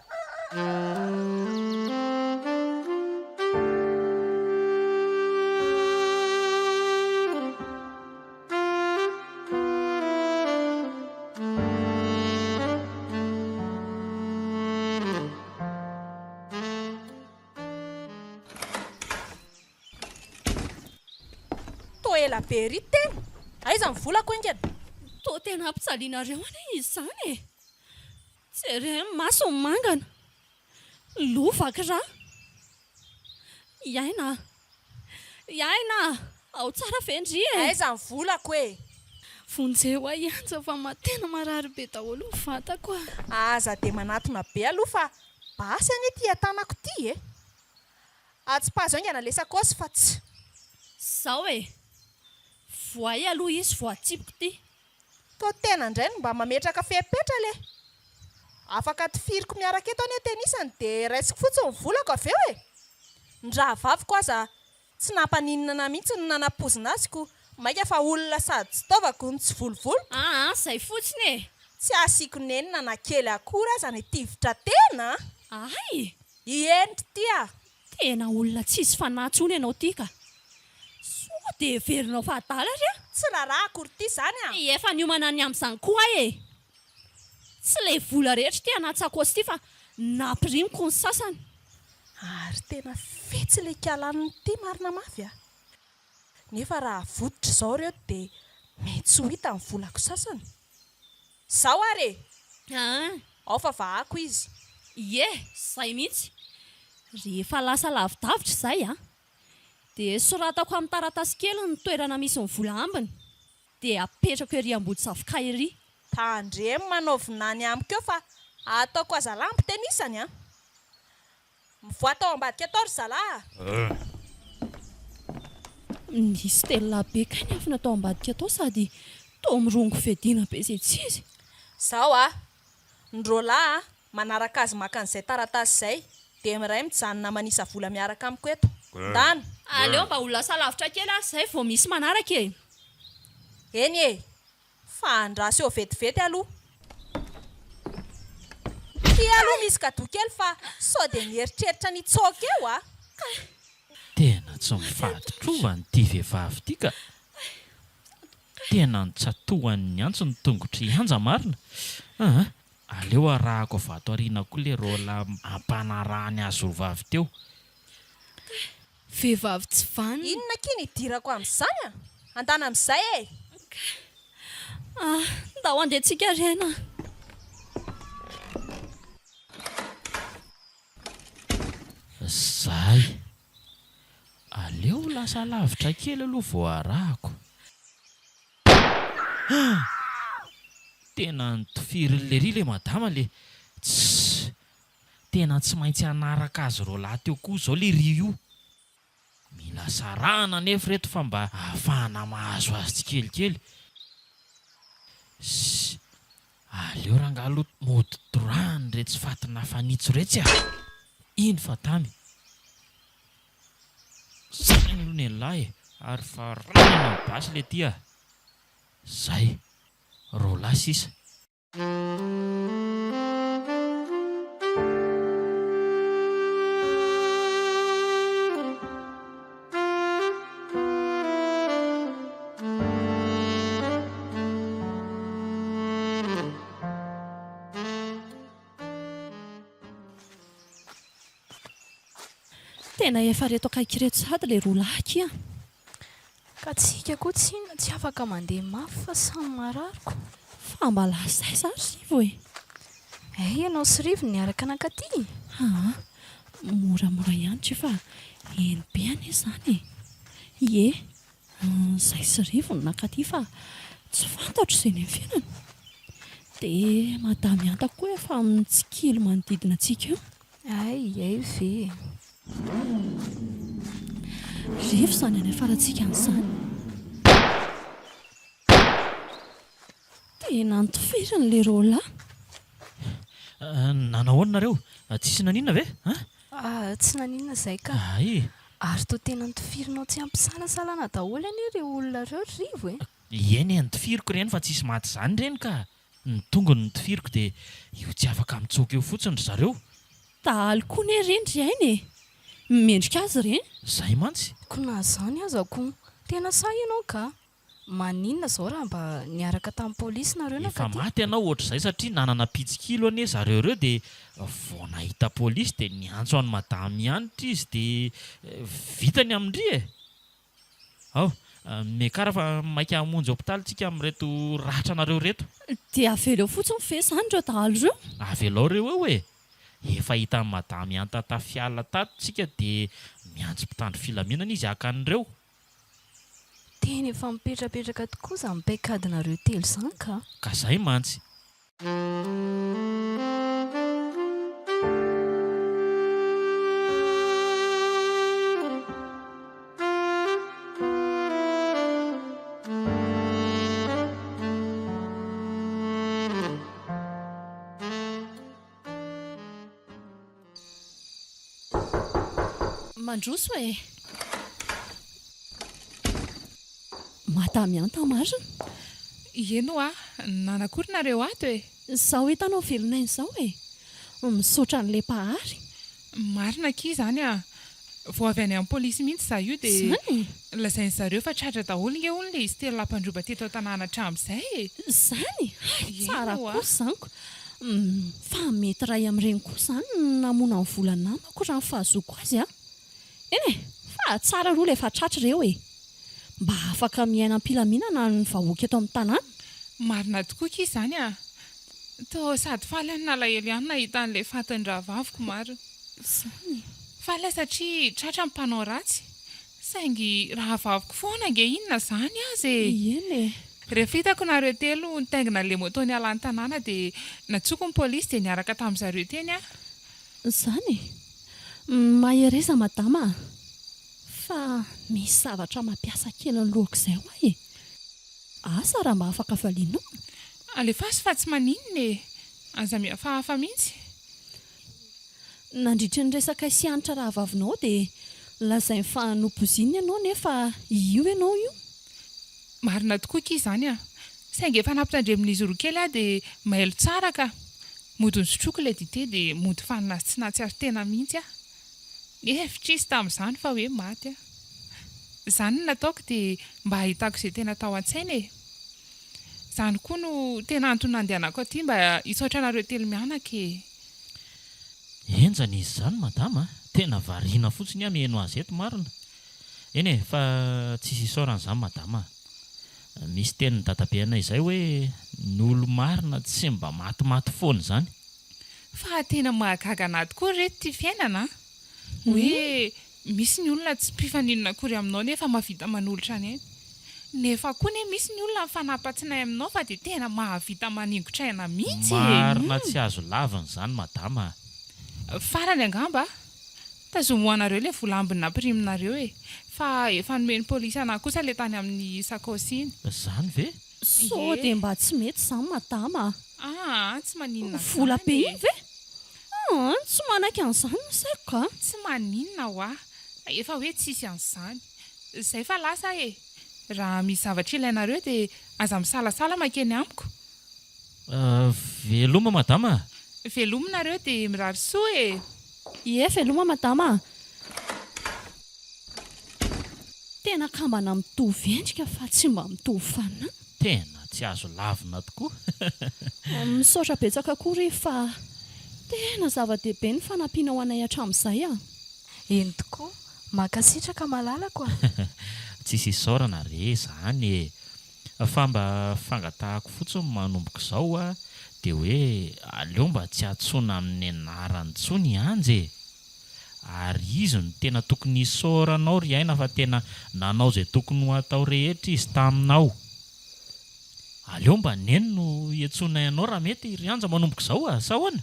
Toa ela be ery tena. Aiza ny volako haingana? Toa tena ampijalianareo anie izy izany e! Jereo ny masony mangana. Loha vaky rà. Hiaina a! Hiaina a! Ao tsara ve ndry e? Aiza ny volako e? Vonjeo ahy Anja fa tena marary be daholo ny vatako a! Aza dia manatona be aloha fa basy anie ity an-tanako ity e! Atsipazo haingana le sakaosy fa tsy. Zao e! Voay aloha izy vao atsipiko ty. Toa tena indray no mba mametraka fepetra le! Afaka tifiriko miaraka eto anie tenisany de raisiko fotsiny ny volako avy eo e! Ny rahavaviko aza tsy nampaninona anah mihitsy ny nanapoizina azy ko maika fa olona sady tsy taovako no tsy volovoloko. Aa zay fotsiny e! Tsy asiako nenina na kely akory aza ny tifitra tena a! Ay! Ieny ry ty a! Tena olona tsisy fanahy tsony ianao ty ka! Soa dia heverinao fa adala ry a! Tsy rarahako ry ty zany a! Efa niomana ny amin'izany koa aho e! Tsy ilay vola rehetra ity anaty sakaosy ity fa nampirimiko ny sasany. Ary tena fetsy ilay ikalaniny ity marina mafy a! Nefa raha avototra izao ireo dia mety tsy ho hita ny volako sasany. Zao ary e! Aa! Ao fa vahako izy. Ie, zay mihitsy. Rehefa lasa lavidavitra izay an, dia soratako amin'ny taratasy kely ny toerana misy ny vola ambiny, dia apetrako ery ambody zavoka ery. Tandremo manao vinany amiko eo fa ataoko hazalambo tenisany an! Mivoaha tao ambadika tao ry zalahy a! Nisy telolahy be kay niafina tao ambadika tao sady toa mirongo fiadiana be izay tsy izy. Zao a! Ny roalahy a, manaraka azy maka an'izay taratasy izay, dia miray mijanona manisa vola miaraka amiko eto. Ndana! Aleo mba ho lasa lavitra kely ary izay vao misy manaraka e! Eny e! Fa andraso eo vetivety aloha. Ty aloha misy cadeau kely fa sao dia mieritreritra ny hitsoaka eo a! Tena tsy mifaditrovana ity vehivavy ity ka! Tena notsatohan'ny antsy ny tongotr'i Anja marina aa! Aleo arahako avy ato aoriana koa le rôle ampanarahany azy roa vavy teo. Vehivavy tsy vanona. Inona akia ny idirako amin'izany a! Andana amin'izay e! Ah, ndao andeha tsika ry aina a! Zay. Aleo lasa lavitra kely aloha vao arahako. Ah! Tena notifirin'i lery le madama le. Tssy! Tena tsy maintsy hanaraka azy roalahy teo koa izao le ry io. Mila sarahana anefa ireto fa mba ahafahana mahazo azy tsikelikely. Ssy! Aleo rangaha aloha mody torahany retsy fatina fanitso retsy a! Iny fa tamy. Saina aloha nen'lah e! Ary faranana ny basy le ty a! Zay. Roalahy sisa. Tena efa reto akaiky ireto sahady ilay roa lahy akia. Ka tsika koa tsinona tsy afaka mandeha mafy fa samy marary ko. Fa mba lasa aiza ary Rivo e? Hay ianao sy Rivo niaraka nankaty? Aa, moramora ihany dry fa eny be anie izany e! Ie, izahay sy Rivo no nankaty fa tsy fantatro izay niafinany. Dia Madame Ihanta koa efa mitsikilo manodidina antsika eo. Hay, hay ve e! Rivo izany any afarantsika any izany. Tena notifiriny ilay roalahy. Nanao ahoana nareo? Tsisy naninona ve? An? Ah, tsy naninona izay ka. Hay. Ary toa tena notifirinao tsy ampisalasalana daholo anie ireo olona ireo ry Rivo e! Eny e, notifiriko ireny fa tsisy maty izany ireny ka. Ny tongony notifiriko dia io tsy afaka mitsoaka eo fotsiny ry zareo. Dahalo koa ne ireny ry Aina e! Mendrika azy ireny. Zay mantsy. Ko na zany aza ko! Tena sahy ianao ka! Maninona zao raha mba niaraka tamin'ny polisy nareo Efa nankaty? maty ianao ohatr'izay satria nanana mpitsikilo anie zareo ireo dia vao nahita polisy dia niantso an'i madame Hanitra izy dia vita ny amin-dry e! Ao, miakara fa maika hamonjy hopitaly tsika amin'ireto ratranareo ireto. Dia avelao fotsiny ve izany ireo dahalo ireo? Avelao ireo eo e! Efa hitan'i Madame Ihanta tafiala tato tsika dia miantso mpitandro filaminana izy haka an'ireo. Tena efa mipetrapetraka tokoa izany paikadinareo telo izany ka! Ka zay mantsy. Mandroso e! Madame Ihanta marina? Eny hoa, nanakory nareo ato e! Izao hitanao velon'aina izao e! Misaotra an'ilay Mpahary. Marina akia izany a! Vao avy any amin'ny polisy mihitsy izaho io dia Izany e? lazain'ny zareo fa tratra daholo nge hono ilay izy telolahy mpandroba teto an-tanàna hatramin'izay e! Izany? Hay, Eny tsara hoa. kosa izany ko! Fa mety iray amin'ireny koa izany no namono ny vola namako raha ny fahazoako azy an! Eny e! Fa tsara aloha ilay efa tratra ireo e! Mba afaka miaina am-pilaminana ny vahoaka eto amin'ny tanàna. Marina tokoa akia izany a! Toa sady faly aho no nalahelo ihany nahita an'ilay fatin'ny rahavaviko marina. Izany e! Faly aho satria tratra ny mpanao ratsy, saingy rahavaviko foana ange inona izany aza e! Eny e! Rehefa hitako nareo telo nitaingina an'ilay moto niala ny tanàna dia nantsoiko ny polisy dia niaraka tamin-dry zareo teny aho. Izany e! Mahereza madama a! Fa misy zavatra mampiasa kely ny lohako izay hoa e! Asa raha mba afaka valianao? Alefaso fa tsy maninona e! Aza mihafahafa mihitsy. Nandritry ny resakay sy Hanitra rahavavinao dia lazainy fa nopoizinina ianao nefa io ianao io. Marina tokoa akia izany an! Saingy efa nampitandremin'izy roa kely aho dia mailo tsara ka! Mody nosotroiko ilay dite dia mody fanina sy tsy nahatsiaro tena mihitsy aho. Nihevitra izy tamin'izany fa hoe maty aho. Izany no nataoko dia mba hahitako izay tena tao an-tsaina e! Izany koa no tena antony nandehanako aty mba hisaotra anareo telo mianaka e! Henjana izy izany madama a! Tena variana fotsiny aho miheno azy eto marina. Eny e, fa tsisy isaorana izany madama a! Misy tenin'i dadabe anay izay hoe ny olo-marina tsy mba matimaty foana izany. Fa tena mahagaga anah tokoa ry reto ity fiainana an! Hoe misy ny olona tsy mpifaninona akory aminao nefa mahavita manolotra ny ainy. Nefa koa anie misy ny olona mifanapa-tsinay aminao fa dia tena mahavita maningotra aina mihitsy e! Marina tsy azo lavina izany madama a! Farany angamba, tazomy ho anareo ilay vola ambiny nampiriminareo e! Fa efa nomen'ny polisy anah kosa ilay tany amin'ny sakaosy iny. Izany ve? Sao dia mba tsy mety izany madama a! Aa, tsy maninona izany e! Vola be iny ve? Aa, tsy manaiky an'izany ny saiko ka! Tsy maninona hoa! Efa hoe tsisy an'izany. Izay fa lasa e! Raha misy zavatra ilainareo dia aza misalasala mankeny amiko. Veloma madama a! Veloma nareo dia mirary soa e! Ie, veloma madama a! Tena kambana mitovy endrika fa tsy mba mitovy fanahy. Tena tsy azo lavina tokoa. Misaotra betsaka koa ry fa tena zava-dehibe ny fanampianao anay hatramin'izay a! Eny tokoa, mankasitraka malalako a! Tsisy isaorana re izany e! Fa mba fangatahako fotsiny manomboka izao a, dia hoe aleo mba tsy antsoina amin'ny anarany intsony i Anja e! Ary izy no tena tokony hisaoranao ry Aina fa tena nanao izay tokony ho atao rehetra izy taminao. Aleo mba Neny no hiantsoanay anao raha mety ry Anja manomboka izao a! Sa ahoana?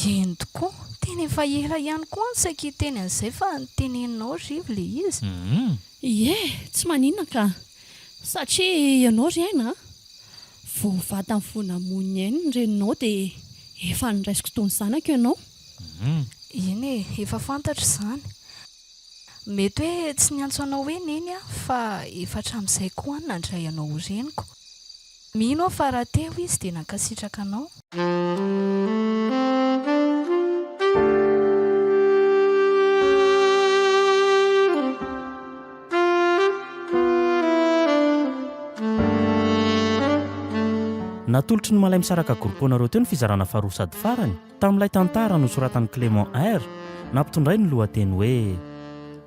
Eny tokoa, tena efa ela ihany koa aho no saika hiteny an'izay fa noteneninao ry Rivo ilay izy. Humm. Ie, tsy maninona ka. Satria ianao ry Aina a, vao vatany vao namoy ny ainy ny reninao dia efa noraisiko toy ny zanako ianao. Humm. Eny e, efa fantatro izany. Mety hoe tsy niantso anao hoe Neny aho fa efa hatramin'izay koa aho no nandray anao ho reniko. Mino aho fa raha teo izy dia nankasitraka anao. Natolotry ny Malaimisaraka Groupe anareo teo ny fizarana faharoa sady farany tamin'ilay tantara nosoratan'i Clément R. Nampitondray ny lohateny hoe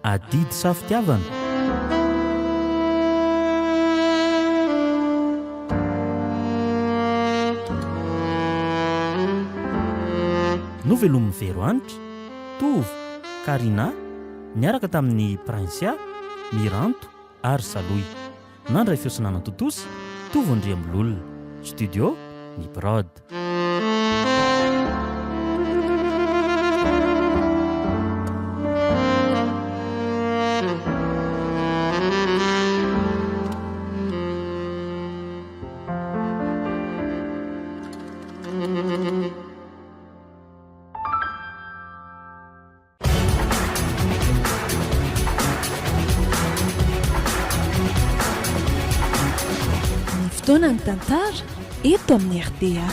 Adidy sa fitiavana? Novelomin'i Vero Hanitra, Tovo, Karina, niaraka tamin'i Princia, Miranto ary Salohy. Nandray feo sy nanatontosa, Tovo Andriambololona. Studio, Ny Prod. Ny fotoana ny tantara eto amin'ny rta.